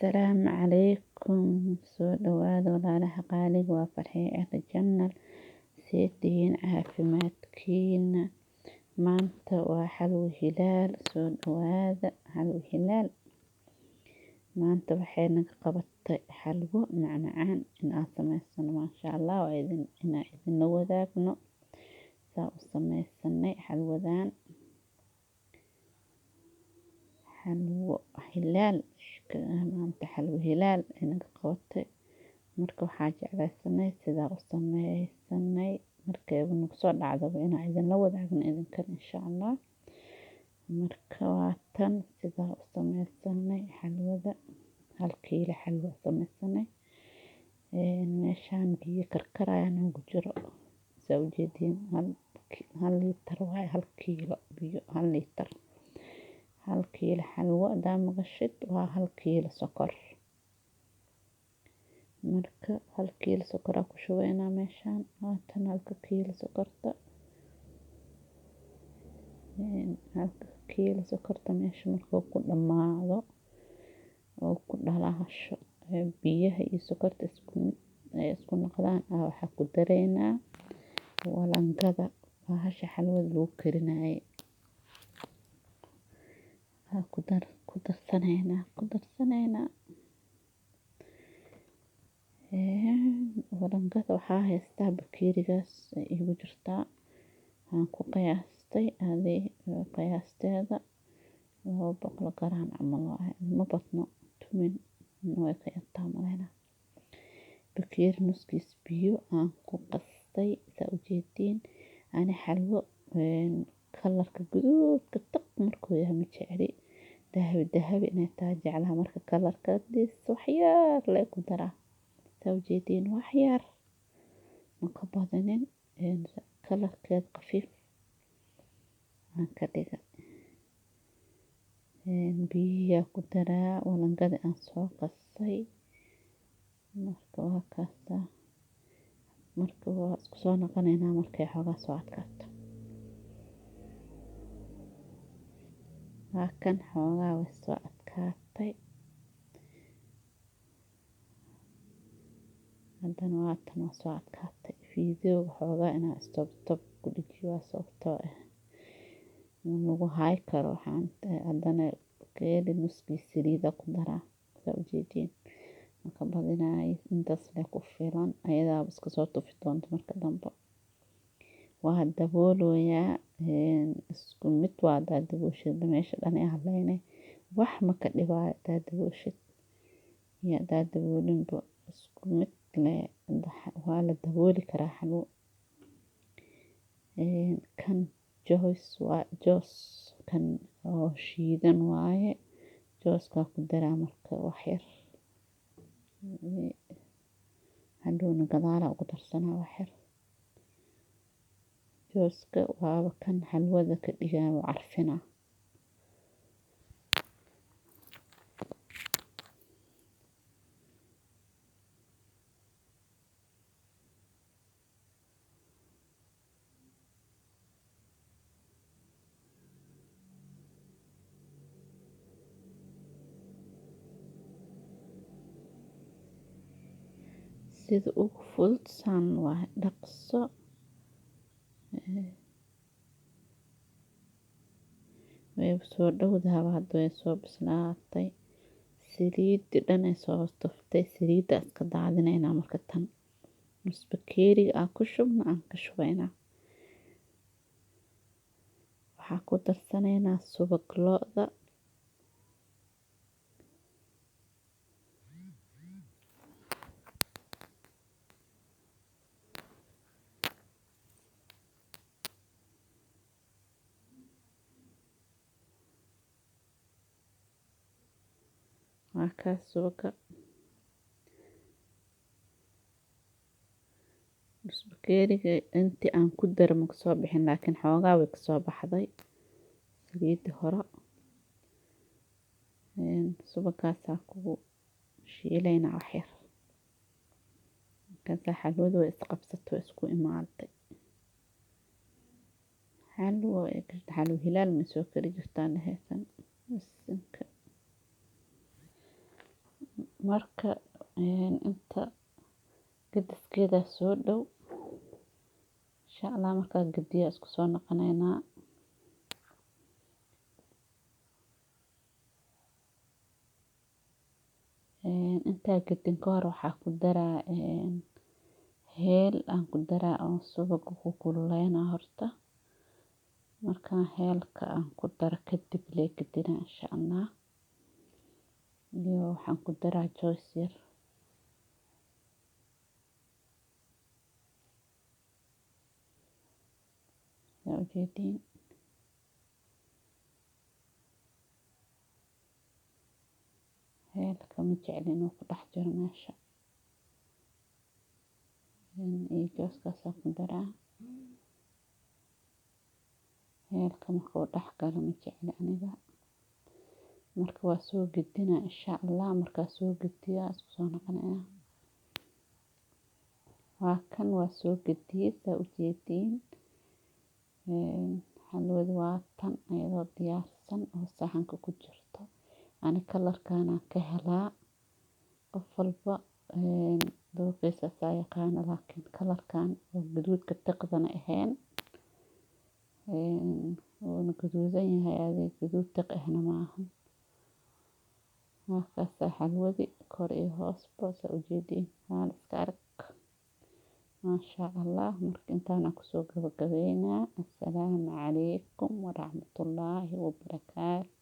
Assalaamu calaykum. Soo dhawaada walaalaha qaaliga, waa Farxiyo Cali Channel. See tihiin caafimaadkiina? Maanta waa xalwo hilaal. Soo dhawaada xalwo hilaal. Maanta waxay naga qabatay xalwo macmacaan in aan samaysano, maasha Allah. Waa idin inaan idinla wadaagno saa u samaysanay xalwadan. Xalwo hilaal maanta, xalwo hilaal ay naga qabatay. Marka waxaa jeclaysanay sidaa u samaysanay markayba nagu soo dhacdaba inaan idinla wadaagno idinkan, insha Allah. Marka waa tan sidaa u samaysanay xalwada. 1 kiilo xalwo samaysanay. Meeshaan biyo karkaraya noogu jiro, saa ujeediin. 1 liitar waaye 1 kiilo biyo, 1 liitar. 1 kiilo xalwo hadaa maqashid, waa 1 kiilo sokor. Marka 1 kiilo sokoraa ku shubaynaa meeshaan. Waa tan 1-ka kiilo sokorta. 1-ka kiilo sokorta meesha markuu ku dhammaado oo ku dhalaasho, biyaha iyo sokorta isku mid ay isku noqdaan, waxaa ku dareynaa walangada, bahasha xalwada lagu karinayay. Ku dar, ku darsanaynaa, ku darsanaynaa walangada. Waxaa haystaa bakeerigaas igu jirtaa, waxaan ku qiyaastay adi qiyaasteeda 200 garaam camal waaye, ma badno, tumin way ka yartaa malaynaa. Bakeeri nuskiis biyo aan ku qastay, saa ujeediin. Ani xalwo kalarka guduudka taq markuu yahay ma jecli, dahabi dahabi inay tahay jeclaha. Marka kalarka dis wax yar lee ku daraa, saa ujeediin, wax yar, ma ka badanin. Kalarkeed khafiif aan ka dhiga. Biyihi ku daraa walangadi aan soo qasay. Marka waa kaasaa. Marka waa isku soo noqonaynaa markay xoogaa soo adkaato. Waa kan, xoogaa way soo adkaatay. Haddana waa tan, waa soo adkaatay. Fiidiyoga xoogaa inaa stop stop ku dhejiyo waa sababtoo ah lagu hayi karo. Waxaan haddana bakeeri nuskiis saliida ku daraa, saa ujeediin. Maka badinayo, intaas lee ku filan, ayadaaba iska soo tufi doonta marka dambe. Waa dabooloyaa. Isku mid waa hadaa dabooshid, meesha dhan ee haleynay wax ma ka dhibaayo. Hadaa dabooshid iyo hadaa daboolinba isku mid lee, waa la dabooli karaa xalwo. Kan joos waa, joos kan oo shiidan waaye. Jooskaa ku daraa marka wax yar, hadhowna gadaalaa ugu darsanaa wax yar. Jooska waaba kan xalwada ka dhigayo, carfinaa. Sida ugu fudud saan waaye, dhaqso. Way soo dhowdahaba hadda, way soo bislaatay, saliidi dhan ay soo tuftay. Saliidda iska daadinaynaa. Marka tan nus bakeeriga aan ku shubno aan ka shubaynaa. Waxaa ku darsanaynaa subag lo'da. Waa kaas subaga. Nus bakeeriga intii aan ku daro ma kasoo bixin, laakiin xoogaa way kasoo baxday saliidii hore. Subagaasaa kugu shiilaynaa wax yar. Markaasaa xalwadu way isqabsato, isku imaaday. Xalwo xalwo hilaal ma soo kari jirtaan dhehaysan bisinka. Marka inta gadiskeeda soo dhow, insha Allah markaa gediya isku soo noqonaynaa. Intaa gedin ka hor waxaa ku daraa heel aan ku daraa oo subaga ku kululeynaa horta. Markaan heelka aan ku daro kadib lee gedinaa, insha Allah. Iyo waxaan ku daraa joos yar. Saa ujeediin, heelka ma jecli inuu ku dhex jiro meesha. Iyo jooskaasaan ku daraa. Heelka markuu dhex galo ma jecli aniga. Marka waa soo gedinaa, insha Allah. Markaa soo gediyaa isku soo noqonaya. Waa kan, waa soo gediyey, saa ujeediin. Xalwadi waa tan iyadoo diyaarsan oo saxanka ku jirto. Ani colorkanaan ka helaa, qof walba dooqiisa saa yaqaana, laakiin colorkan oo gaduudka tiqdana ahayn, wuuna gaduudan yahay, adeeg gaduud tiq ahna maahan. Markaasaa xalwadi kor iyo hoosba, saa ujeediin, waan iska arag, maasha Allah. Marka intaana kusoo gabagabeynaa. Assalaamu calaykum waraxmatullaahi wabarakaatu.